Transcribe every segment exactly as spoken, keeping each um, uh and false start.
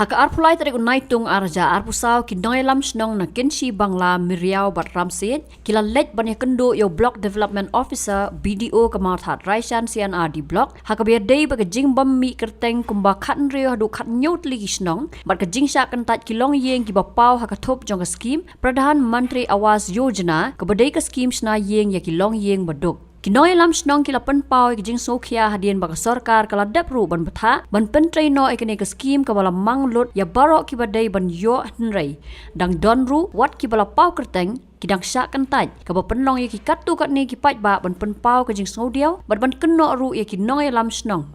Ha ka arphew lai tarik u Naitung ar hajar arphew saw, ki nongïalam shnong na Kynshi Bangla, Meriaw bad Ramsiej ki la leit ban ïakynduh ïa u Block Development Officer, B D O, ka Mawthadraishan C and R D Block, ha kaba ïadei bad ka jingbym mih kyrteng kumba khathynriew haduh khathynñiew tylli ki shnong bad ka jingshah kyntait ki longïing kiba paw ha ka thup jong ka skhim Pradhan Mantri Awas Yojana, kaba dei ka skhim shna ïing ïa ki longïing baduk. Ki nongïalam shnong ki la pynpaw ïa ka jingsngewkhia hadien ba ka sorkar ka la dep ruh ban bthah ban pyntrei noh ïa kane ka skhim kaba la mang lut ïa baroh kiba dei ban ïoh, hynrei dang don ruh wat kiba la paw kyrteng ki dang shah kyntait, kaba pynlong ïa ki katto katne ki paidbah ban pynpaw ka jingsngewdiaw bad ban kynnoh ruh ïa ki nongïalam shnong.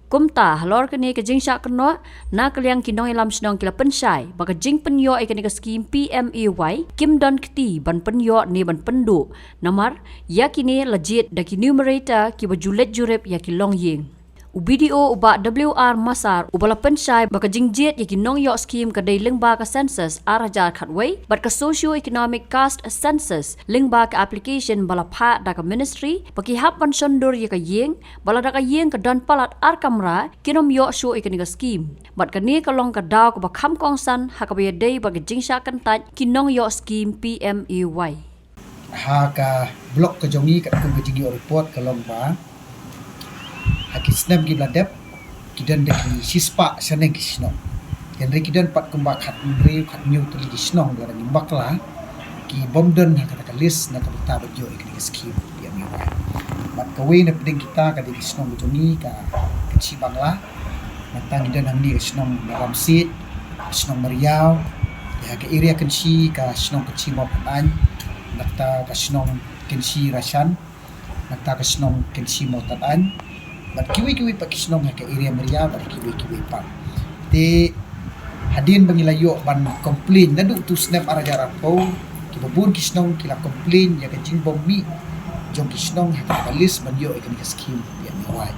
Kumta halor kane ka jingshah kynnoh, na ka liang ki nongïalam shnong ki la pynshai ba ka jingpynïoh ïa kane ka skhim P M A Y kim don kti ban pynïoh ne ban pynduh, namar ïa kine la jied da ki numerator kiba ju leit jurip ïa ki longïing. U B D O u Bah W R Massar uba la pynshai ba ka jingjied ïa ki nongïoh skhim ka dei lyngba ka census ar hajar khatwei bad ka socio economic caste census lyngba ka application ba la phah da ka ministry ba ki hap ban shondur ïa ka ïing, ba lada ka ïing ka don palat ar kamra, kin ym ïoh shuh ïa kane ka skhim. Bad kane ka long ka daw kaba kham kongsan ha kaba ïadei bad ka jingshah kyntait ki nongïoh skhim P M A Y. Ha ka block ka jong ngi, katkum ka jingïoh report ka long ba ha ki snem kiba la dep ki don da ki shispah shaneng ki shnong. Hynrei ki don pat kumba khathynriew khathynñiew tylli ki shnong ba la dang bakla, ki bym don ha kata ka list na ka bynta ban ïoh ïa kane ka skhim P M A Y. Bad kawei na pdeng kita ka dei ka shnong ka jong ngi ka Kynshi Bangla. Nangta ngi don hangne ka shnong Ramsiej, ka shnong Meriaw, ïa ka area Kynshi ka shnong Kynshi Mawphanaiñ, nangta ka shnong Kynshi Rashan, nangta ka shnong Kynshi Mawthadraishan, bad kiwei kiwei pat ki shnong ha ka area Meriaw bad kiwei kiwei pat. Te hadien ba ngi la ïoh ban complain naduh tu snem ar hajar arphew, kiba bun ki shnong ki la complain ïa ka jingbym mih jong ki shnong ha ka list ban ïoh ïa kane ka skhim P M A Y.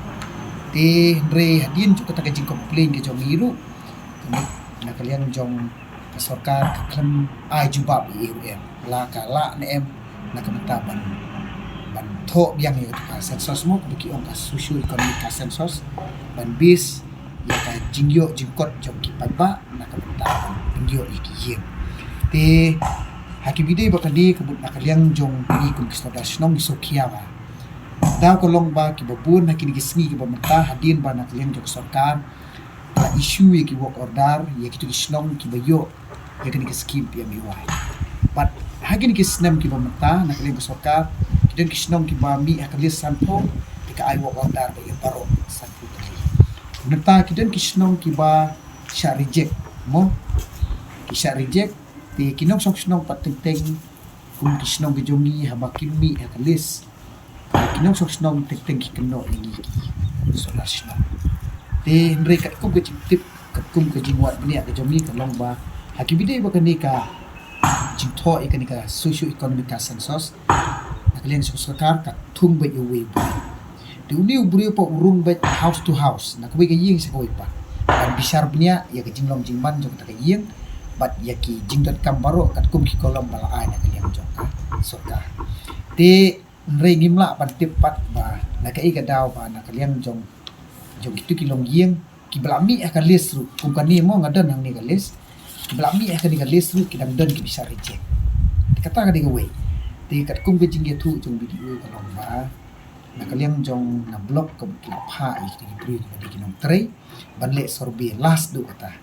Te hynrei hadien jong kata ka jingcomplain ka jong ngi ruh, na ka liang jong ka sorkar ka khlem ai jubab ïa u, em la ka lah ne em na ka bynta ban, ban thoh biang ïa ka census mo, kaba ki ong ka socio economic ka census, ban base ïa ka jingïoh jingkot jong ki paidbah na ka bynta ban pynïoh ïa ki ïing. Te ha ki bynta ba kane ka mut na ka liang jong ngi kum ki sordar shnong ngi sngewkhia ba daw ka long ba kiba bun ha kine ki sngi kiba mynta hadien ba na ka liang jong ka sorkar la issue ïa ki work order ïa kito ki shnong kiba ïoh ïa kane ka skhim P M A Y. Bad ha kine ki snem kiba mynta na ka liang ka sorkar ki don ki shnong kiba mih ha ka list sanphew, te ka ai work order ba ïa baroh sanphew tylli. Mynta ki don ki shnong kiba shah reject mo, ki shah reject, te ki nongshong shnong pat teng teng kum ki shnong ki jong ngi haba kim mih ha ka list, ki nongshong shnong teng teng ki kynnoh ïa ngi ki sordar shnong. Te hynrei katkum ka jingtip, katkum ka jingwad bniah ka jong ngi ka long ba ha ki bynta ba kane ka jingthoh ïa kane ka socio economic ka census, na ka liang jong ka sorkar ka thung beit ïa uwei u briew. Te une u briew pat u rung beit house to house, na kawei ka ïing sha kawei pat, ban bishar bniah ïa ka jinglong jingman jong kata ka ïing bad ïa ki jingdonkam baroh katkum ki kolom ba la ai na ka liang jong ka sorkar. Te hynrei ngim lah ban tip pat ba na kaei ka daw ba na ka liang jong, jong kito ki longïing kiba la mih ha ka list ruh, kum kane mo nga don hangne ka list, kiba la mih ha kane ka list ruh ki dang don kiba shah reject. Te kata ka dei kawei. Te katkum ka jingïathuh jong B D O ka long ba na ka liang jong na block ka mut ki la phah ïa kito ki briew kiba dei ki nongtrei ban leh survey last duh kata.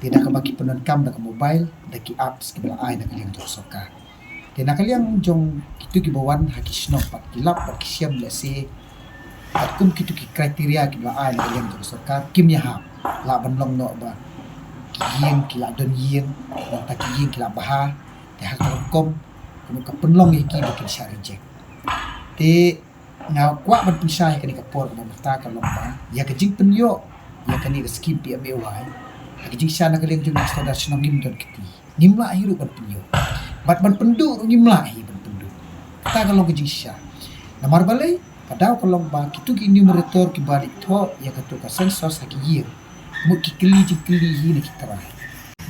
Te da kaba ki pyndonkam da ka mobile, da ki apps kiba la ai na ka liang jong ka sorkar. Te na ka liang jong kito kiba wan ha ki shnong pat ki lap bad ki shem lehse katkum kito ki criteria kiba la ai na ka liang jong ka sorkar kim ïahap. Lah ban long noh ba ki ïing ki la don ïing, nangta ki ïing ki la bha, te ha ka rukom ka mut ka pynlong ïa ki ba kin shah reject. Te nga kwah ban pynshai ha kane ka por kaba mynta ka long ba ïa ka jingpynïoh ïa kane ka skhim P M A Y ha ka jingshisha na ka liang jong ki sordar shnong ngim don kti, ngim lah hi ruh ban pynïoh, bad ban pynduh ruh ngim lah hi ban pynduh. Kata ka long ka jingshisha. Namar balei? Ka daw ka long ba kito ki enumerator kiba leit thoh ïa kato ka census ha ki ïing, mut ki kylli jingkylli hi na ki trai.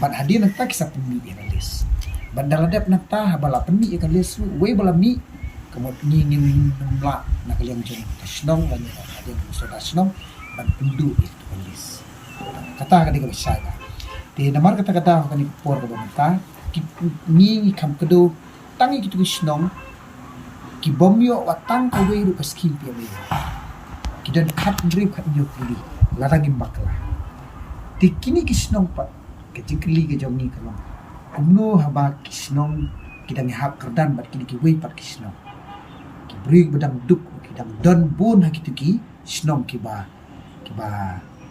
Bad hadien nangta ki sa pynmih ïa ka list. Bad da la dep nangta haba la pynmih ïa ka list ruh, uwei ba la mih, ka mut ngi ngim lah na ka liang jong ka shnong lane na ka liang jong ka shnong ban pynduh ïa ka list. Kata ka dei kaba shai ba. Te namar kata ka daw ha kane ka por kaba mynta, ki, ngi ngi kham kdew tang ïa kitu ki shnong ki bym ïoh wat tang kawei ruh ka skim P M A Y. Ki don khathynriew khathynñiew tylli, lada ngim bakla. Te kine ki shnong pat, ka jingkylli ka jong ngi ka long, kumno haba ki shnong ki dang ïahap kyrdan bad kine kiwei pat ki shnong? Ki briew ba dang duk, ki dang don bun ha kitu ki shnong kiba, kiba,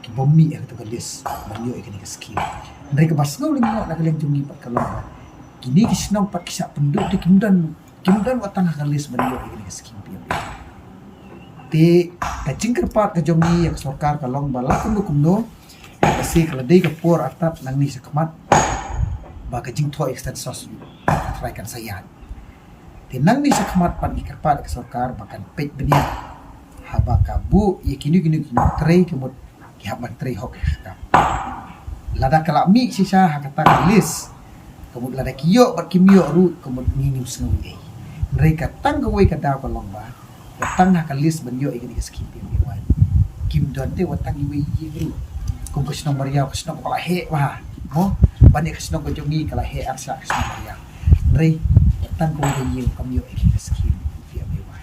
ki bym mih ha katu ka list ban ïoh ïa kane ka skim. Hynrei kaba sngew lyngngoh na ka liang jong ngi pat ka long ba kine ki shnong pat ki shah pynduh te kim don, kim don wat tang ha ka list ban ïoh ïa kane ka skim P M A Y. Te ka jingkyrpad ka jong ngi ïa ka sorkar ka long ba la kumno kumno, ka shu ka la dei ka por artat nangne shakhmat ba ka jingthoh ïa ka census ka trai kan sa ïaid. Te nangne shakhmat pat ngi kyrpad ïa ka sorkar ba kan peit bniah haba ka buh ïa kino kino ki nongtrei, ka mut ki hap ban trei hok ïa ka kam. Lada ka la mih shisha ha kata ka list, ka mut lada ki ïoh bad kim ïoh ruh, ka mut ngi ngim sngew ei ei. Hynrei ka tang kawei ka daw ka long ba wat tang ha ka list ban ïoh ïa kane ka skim P M A Y, kim don te wat tang iwei ïing ruh. Kum ka shnong Mariaw, ka shnong kaba la heh bha, mo? Ban ïa ka shnong ka jong ngi ka la heh arshah ka shnong Mariaw. Hynrei wat tang kawei ka ïing kam ïoh ïa kane ka skim P M A Y.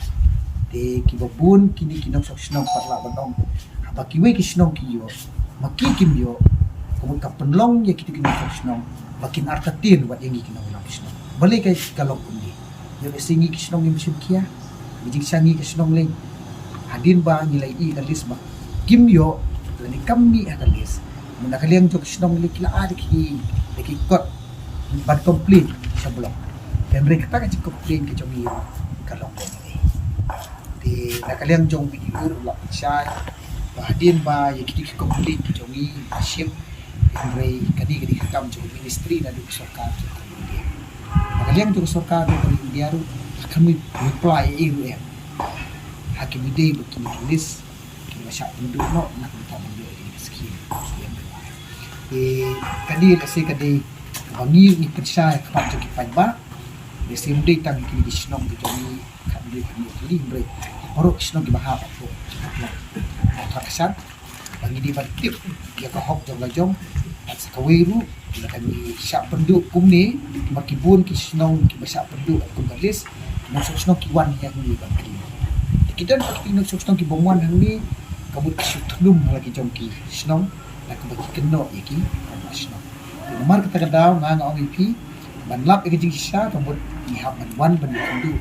Te kiba bun kine ki nongshong shnong pat lah ban ong, haba kiwei ki shnong ki ïoh, ma ki kim ïoh, ka mut ka pynlong ïa kitu ki nongshong shnong ba kin artatien wat ïa ngi ki nongïalam shnong. Balei ka, ka long kumne? Ïoh lehse ngi ki shnong ngim shim khia, ngi jingshisha ngi ki shnong lei. Hadien ba ngi la ïoh ka list ba kim ïoh, lane kam mih ha ka list, na ka liang jong ki shnong lei ki la ai da ki, da ki kot ban complain sha block. Hynrei kata ka jingcomplain ka jong ngi ka long kumne. Te na ka liang jong B D O ruh la pynshai ba hadien ba ïa kitu ki complain ki jong ngi la shim, hynrei ka dei, ka dei ka kam jong ka ministry naduh ka sorkar jong ka India. Na ka liang jong ka sorkar jong ka India ruh la khlem reply ei ei ruh em ha ki ba dei ba kine ki list kiba shah pynduh noh na ka bynta ban ïoh ïa kine ki skim P M A Y. Te ka dei, lehse ka dei kaba ngi, ngi pynshai ha khmat jong ki paidbah. Lehse ym dei tang kine ki shnong ki jong ngi khathynriew khathynñiew tylli, hynrei baroh ki shnong kiba hap hapoh, hapoh Uttarakhand, ba ngi dei ban tip ïa ka hok jong la jong. Bad sa kawei ruh, lada ngi shah pynduh kumne, namar ki bun ki shnong kiba shah pynduh kum ka list, ki nongshong shnong ki wan hangne ban kylli. Te ki don pat ki nongshong shnong ki bym wan hangne, ka mut ki shu thnum ha la ki jong ki shnong, na kaba ki kynnoh ïa ki rangbah shnong. Te namar kata ka daw nga, nga ong ïa phi ban lap ïa ka jingshisha, ka mut ngi hap ban wan ban ïakynduh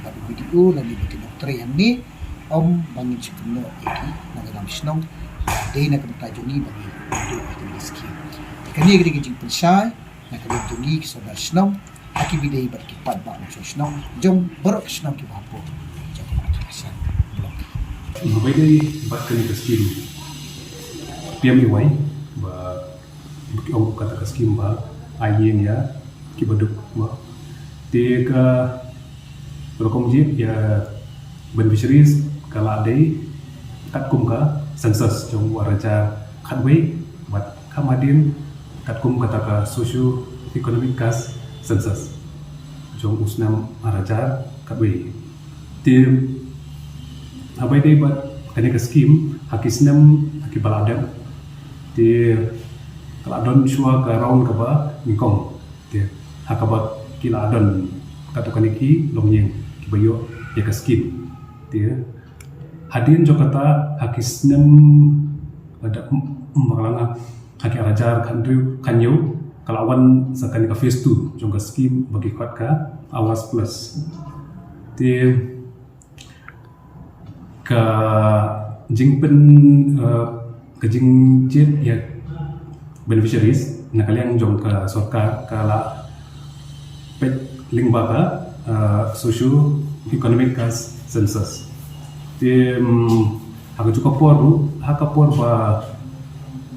bad u B D O lane bad ki nongtrei hangne, ym ba ngin shu kynnoh ïa ki nongïalam shnong. Dei na ka bynta jong ngi ba ngi ïakynduh ïa kane ka skim. Te kane ka dei ka jingpynshai na ka liang jong ngi ki sordar shnong ha ki ba dei bad ki paidbah nongshong shnong jong baroh ki shnong kiba hapoh jong ka Uttarakhand Block. Haba ïadei bad kane ka skim P M A Y ba ki ong kata ka skim ba ai ïing ïa kiba duk, mo. Te ka rukom jied ïa beneficiaries ka la dei katkum ka census jong u ar hajar khatwei, bad kham hadien katkum kata ka socio economic caste census jong u snem ar hajar khatwei. Te haba ïadei bad kane ka skim ha ki snem ha kiba la dep, te ka la don shuwa ka round kaba nyngkong, te ha kaba ki la don katto katne ki longïing kiba ïoh ïa ka skim. Te hadien jong kata, ha ki snem, lada, m-, m-, ha ki ar hajar khathynriew, khathynñiew, ka la wan sa kane ka phase two jong ka skim ba ki khot ka Awas Plus. Te ka jingpyn, eh, ka jingjied ïa beneficiaries na ka liang jong ka sorkar ka la peit lyngba ka, eh, socio economic caste census. Te, mm, ha kajuh ka por ruh, ha ka por ba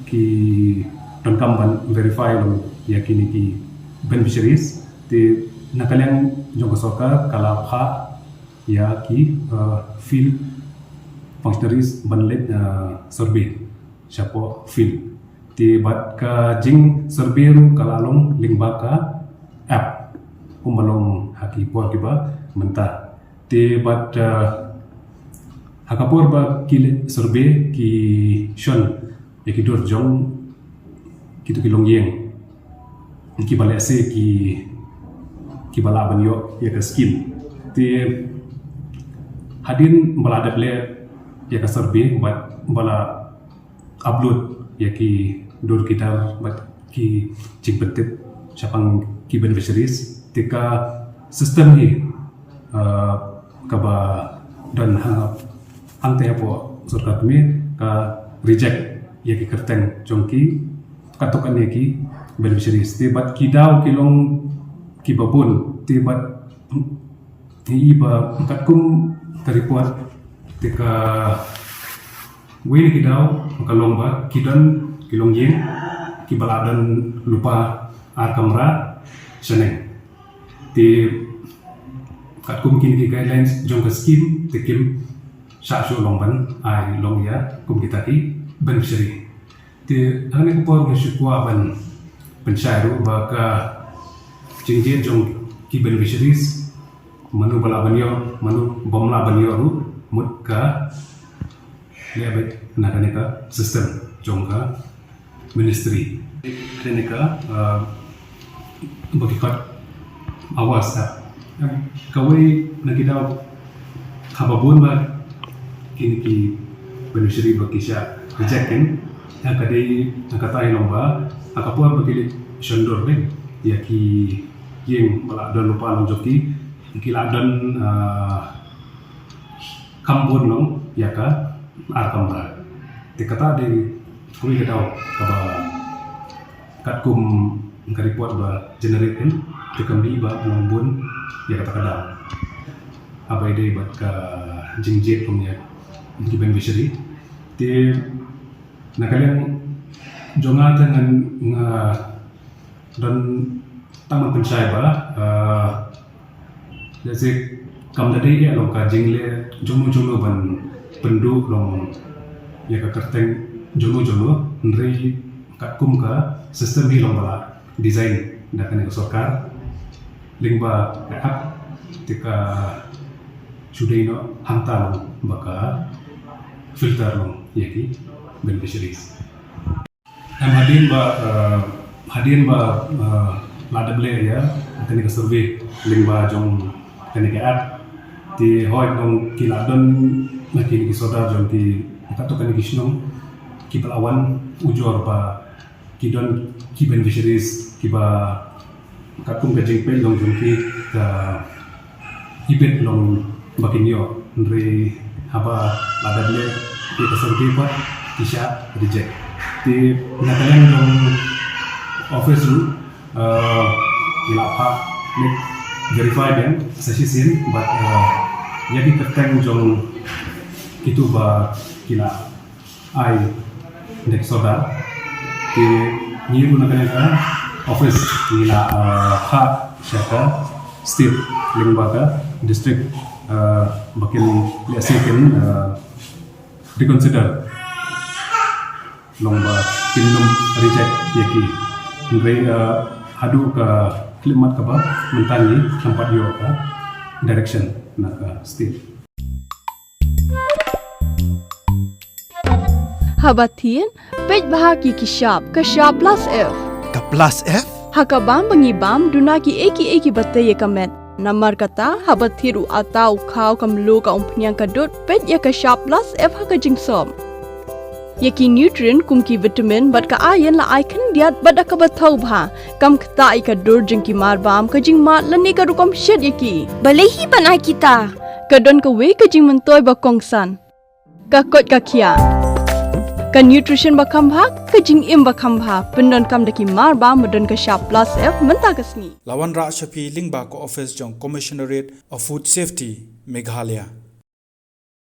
ki donkam ban verify ruh ïa kine ki beneficiaries, te na ka liang jong ka sorkar ka la phah ïa ki, eh, field functionaries ban leit, eh, survey shapoh field. Te bad ka jingsurvey ruh ka la long lyngba ka app kumba long ha ki por kiba mynta. Te bad, eh, ha ka por ba ki leit survey ki shon ïa ki dur jong kito ki longïing. kiba lehse ki, kiba lah ban ïoh ïa ka skim. Te hadien ba la dep leh ïa ka survey bad ba la upload ïa ki dur ki dar bad ki jingpyntip shaphang ki beneficiaries, te ka system hi, uh, kaba don ha, hangta hapoh sorkar kmie ka reject ïa ki kyrteng jong ki katto katne ki beneficiaries. Te bad ki daw ki long kiba bun, te bad i ba katkum ka report, te ka wei ki daw ka long ba ki don ki longïing kiba la don lypa ar kamra shaneng. Te katkum kine ki guidelines jong ka skim, te kim shah shuh long ban ai long ïa kum kita ki beneficiary. Te ha kane ka por nga shu kwah ban pynshai ruh ba ka jingjied jong ki beneficiaries, mano ba lah ban ïoh, mano bym lah ban ïoh ruh, mut ka leh beit na kane ka system jong ka ministry. Kane ka, uh, ba ki khot AWAS app. Kawei na ki daw kaba bun ba kine ki beneficiary ba ki shah reject kin, ïa ka dei na kata i long ba ha ka por ba ki leit shondur kin ïa ki ïing ba la don lypa long jong ki, ki la don, ah, kam bun long ïa ka ar kamra. Te kata dei kawei ka daw kaba katkum ka report ba generate kin, te kam dei ba long bun ïa kata ka daw. Haba ïadei bad ka jingjied long ïa ki beneficiary. Te na ka liang jong nga te ngan, nga don tang ban pynshai ba, ah, lehse kam da dei ïa long ka jingleh jong no jong no ban pynduh long ïa ka kyrteng jong no jong no, hynrei katkum ka system hi long ba la design da kane ka sorkar lyngba ka app, te ka shu dei noh hangta long ba ka filter long ïa ki beneficiaries. Em hadien ba, eh, hadien ba, eh, la dep leh ïa kane ka survey lyngba jong kane ka app, te hooid long ki la don na kine ki sordar jong ki katto katne ki shnong kiba la wan ujor ba ki don ki beneficiaries kiba katkum ka jingpeit long jong ki ka ibit long ba kin ïoh, hynrei haba la dep leh ïa ka survey pat ki shah reject. Te na ka liang jong office ruh, eh, ki la phah leit verify biang sa shisien bad, eh, ïa ki kyrteng jong kito ba ki la ai da ki sordar. Te ngi ruh na kane ka office ngi la, uh, phah sha ka state lyngba ka district, uh, ba kin lehse kin, uh, reconsider long ba kin nym reject ïa ki. Hynrei, uh, haduh ka khyllipmat kaba mynta ngi tang pat ïoh ka direction na ka state. Haba thied, peit bha ki ki shap, ka shap plus F. Ka plus F? Ha ka bam ba ngi bam, duna kiei kiei kiba tei ïa ka met. Namar kata, haba thied u atta, u khaw, ka mluh, ka umphniang, ka dud, peit ïa ka shap plus F ha ka jingsop. Ïa ki nutrient kum ki vitamin bad ka iron la ai khyndiat bad da kaba thaw bha. Kam ktah ïa ka dur jong ki marbam, ka jingmad lane ka rukom shet ïa ki. Balei hi ban ai kita? Ka don kawei ka jingmyntoi ba kongsan. Ka koit ka khiah. Ka nutrition ba kham bha, ka jingim ba kham bha. Pyndonkam da ki marbam ba don ka shap plus F mynta ka sngi. La wanrah sha phi lyngba ka office jong Commissionerate of Food Safety, Meghalaya.